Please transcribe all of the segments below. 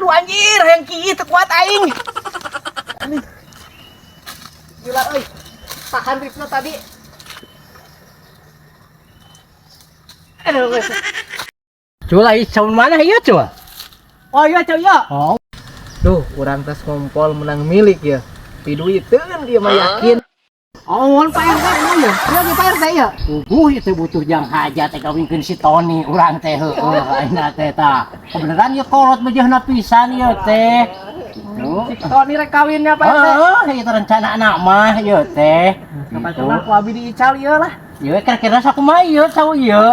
Aduh anjir, hayang kieu teu kuat aing. Aduh. Gila euy. Tahan rifna tadi. Aduh, geus. Cul, ai cau mana ieu cul? Oh iya cau ya. Oh. Duh, urang tes ngompol menang milik ya. Piduiteun ieu mah yakin. Oh, mohon Pak RT mau ya. Iya Pak RT ya. Uguh itu butuh jang hajat teh kawinkeun si Tony urang teh heueuh ayeuna teh tah. Kebeneran ieu kolot bejehna pisan ieu teh. Gitu. Si Tony rek kawinnya Pak RT. Heeh, itu rencana mah ieu teh. Kapan Gitu. ku abi diical ieu lah. Ieu kira-kira sakumaha ieu cau ieu?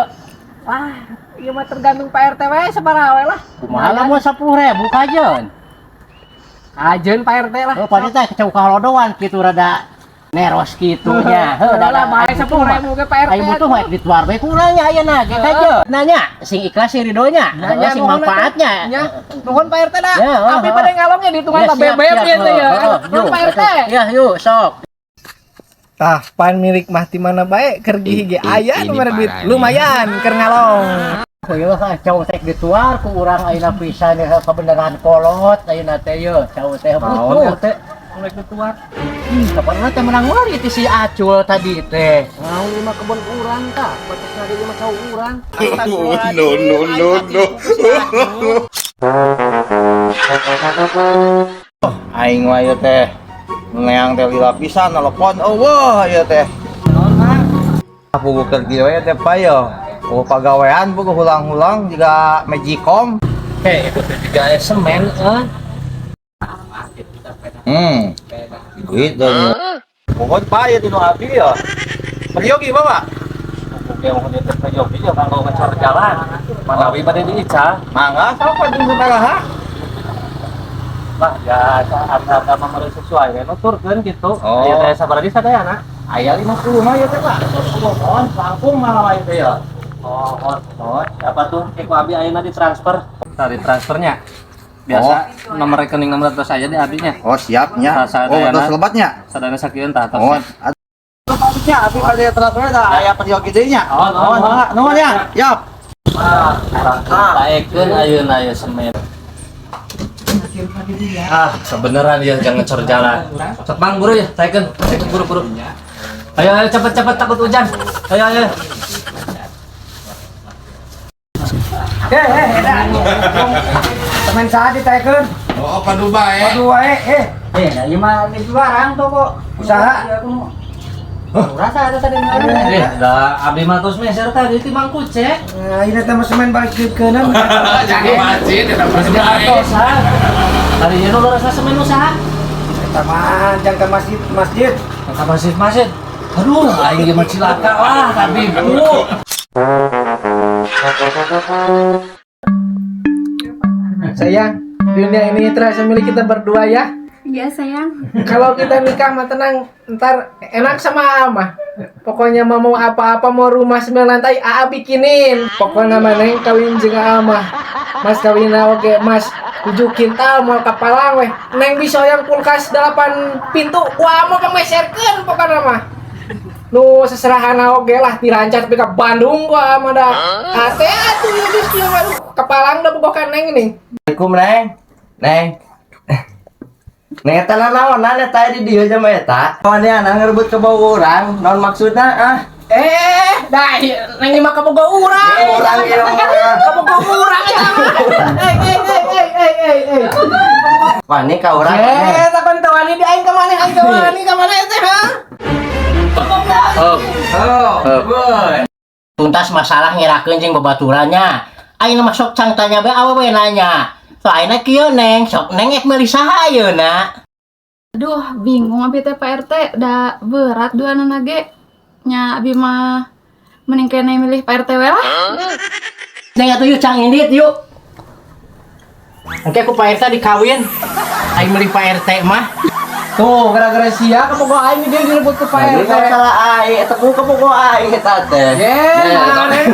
Wah, ieu mah tergantung Pak RT we sabaraha we lah. Kumaha lamun 10.000 kajeun? Kajeun Pak RT lah. Oh, pada teh kecau kahalodoan kitu rada neros kitu nya. Heuh, Heuh, lah bae 10.000 ge Pak RT. Ayo butuh mah dituar bae kurangnya ayeuna ge kajeun. Nanya sing ikhlas sing ridonya, Nanya, sing nuhun manfaatnya. Nya, nuhun Pak RT dah. Ya, oh, Abi oh. pada ngalongnya di hitungan Ya, lah siap, bebek siap. gitu ya. Heeh, Nuhun yuk, Pak RT. Ya, yuk, sok. Tah, pan milik mah ti mana bae keur gih ge aya nu mere duit lumayan keur ngalong. Kuyo cau teh dituar ku urang ayeuna pisan ya kebenaran kolot ayeuna teh ye cau teh Naon butuh. RT? Mulai ketuar. Kapan teh menang wari ti si Acul tadi teh. Mau lima kebun urang tah, batasna ge mah cau urang. No, no, no, no. Aing mah ieu teh neang teh lila pisan telepon eueuh ieu teh. Puguh keur kieu we teh payo. Puguh pagawean puguh hulang-hulang jiga magicom. Oke, ikut juga semen eh. Duit dan Pohon payo tinu abi ya. Peryogi Bapak. Oke, mau nitip ke Yogi ya kalau ngecor jalan. Manawi pada diical. Mangga sok jeung sabaraha? Lah ya harga mah sesuai we nuturkeun gitu. Oh. Aya teh sabaraha di sadayana? Aya 50 mah ieu teh Pak. Mohon langkung malah wae teh ya. Oh, oh, oh, siapa tuh? Ku abi ayeuna ditransfer. Tadi transfernya. Biasa nomor rekening nomor atas aja di abinya. Oh, siapnya. Nah, Oh, sadayana. terus lebatnya. Sadayana sakieu tah atas. Oh, aduh, abi pada transfer dah aya peryogi deui nya. Oh, Oh, mangga nuhun ya. Yap. Ah, taekeun ayeuna ye semen. Ah, sebeneran ya jangan ngecor jalan. Sok bang buru ya, taekeun, taekeun buru buru. Ayo ayo cepet cepet takut hujan. Ayo ayo. Eh, eh, Temen saha ditaekeun? Oh, padu bae. Padu wae, eh. Eh, nah ieu mah di barang toko Usaha. Rasa ada tadi Eh, dah abi mah tos meser tadi ti Mang Kuce. Nah, ini teh mah semen balik keunan. Jadi masjid eta mah Atos ah. Tadi ieu nu rasa semen usaha. Eta mah jang ka masjid, masjid. Ka masjid masjid. Aduh, aing ge mah cilaka lah tadi bu. Sayang, dunia ini terasa milik kita berdua ya. Iya sayang. Kalau kita nikah mah tenang, ntar enak sama Aa mah. Pokoknya mah mau apa-apa, mau rumah 9 lantai, Aa bikinin. Pokoknya mah neng kawin jeung Aa mah. Mas kawin oke, mas 7 kintal mau kapalang weh. Neng bisa yang kulkas 8 pintu, wah mau pameserkeun pokoknya mah. Nu seserahan oge lah dirancar tapi ke Bandung gua mah dah. Ate atuh ieu geus kieu mah. Aduh, kapalang dah bogoh ka neng nih. Assalamualaikum Neng. Neng. Neng eta naonan eta di dieu jam eta. Maneana ngerebut ka bau urang, naon maksudna ah? Eh, dah neng mah kabogoh urang. Urang ieu mah. Kabogoh urang eta mah. Eh, eh, eh, eh, eh, eh, eh. Wani ka urang. Eh, takon teu wani di aing ka maneh, aing ka wani ka maneh teh ha? Oh, Oh, Tuntas masalah ngerakeun jeung babaturannya. Ayeuna mah sok cang tanya bae awewe nanya. So ayeuna kieu Neng, sok Neng ek meuli saha ayeuna? Aduh, bingung abi teh Pak RT, da berat dua ge. Nya abi mah mending kene milih Pak RT we lah. Neng atuh yuk cang indit yuk. Engke ku Pak RT dikawin. Aing meuli Pak RT mah. Tuh, gara-gara sia kabogoh aing dia direbut ke Pak Jadi RT. kalau salah aing eta ku kabogoh aing eta teh. Eh, maneh.